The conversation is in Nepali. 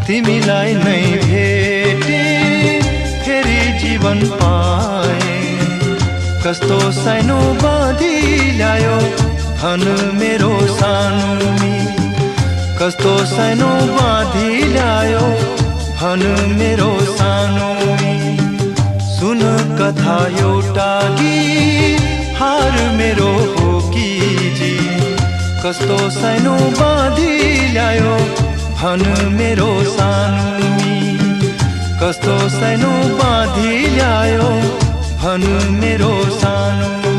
तिमीलाई नै भेटे फेरि जीवन पाए। कस्तो सानो बाँधी ल्यायो भन मेरो सानोमी, कस्तो सानो बाँधी ल्यायो भन मेरो सानोमी। सुन कथा एउटा गीत हार मेरो हो कि जी, कस्तो सानो बाँधी ल्यायो भन मेरो सानोमी, कस्तो सानो बाँधी ल्यायो भन मेरो सानो।